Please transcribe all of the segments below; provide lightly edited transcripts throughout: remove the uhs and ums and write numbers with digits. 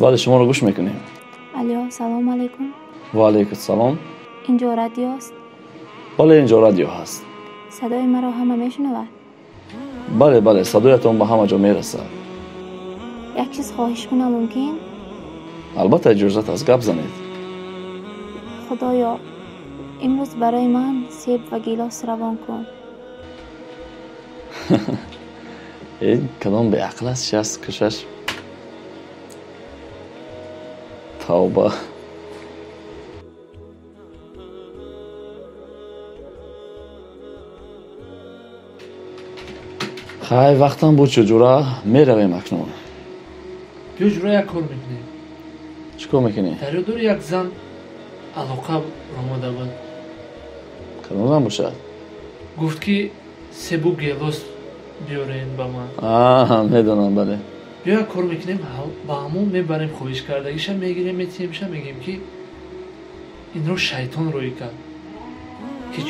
Бале, шуморо гӯш мекунем. Алё, салом алейкум. Ва алейкум салом. Инҷо радио аст? Бале, инҷо радио ҳаст. Садои маро ҳама мешунавад? Бале, бале, садоятон ба ҳама ҷо мерасад. Як чиз хоҳиш кунам мумкин? Албатта, иҷозат аст, гап занед. Худоё, имрӯз барои ман себ ва гилос равон кун. Э, кадом беақл аст, чи аст кушаш? Тавба. Хай, вақтам буд шуд, ҷура, меравем акнун. Биё, ҷура, як кор мекунем. Чӣ кор мекунӣ? Дар ёд дорӣ, як зан алоқа омада буд? Кадом зан бошад? Гуфт, ки себу гелос биёрен ба ман. А, медонам, бале. Биё, як кор мекунем, ба ҳамон мебарем, хоҳиш кардагиша мегирем, метиҳемша, мегӯем, ки инро шайтон роӣ кард. Ки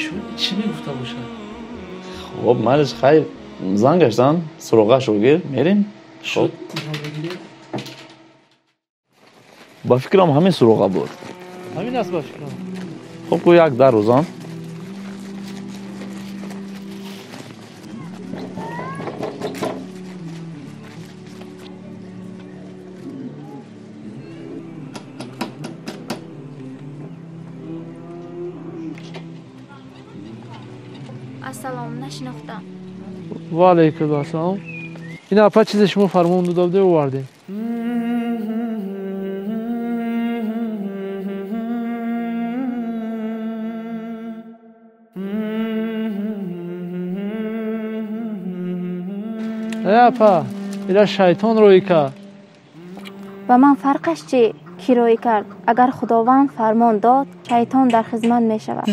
чӣ мегуфта бошад? Хоб, майлиш, хайр, зангаш зан, суроғашро гир, мерем. Шуд, инро мегирем. Ба фикрам, ҳамин суроға буд. Ҳамин аст, ба фикрам. Хоб, ку як дар рӯзан. Ассалом, нашинохтам. Ва алайкум ассалом. Ин апа, чизе шумо фармон дода буде, овардем. Э, апа, ира шайтон роӣ кард. Ба ман фарқаш чӣ, кӣ роӣ кард? Агар Худованд фармон дод, шайтон дар хизмат мешавад.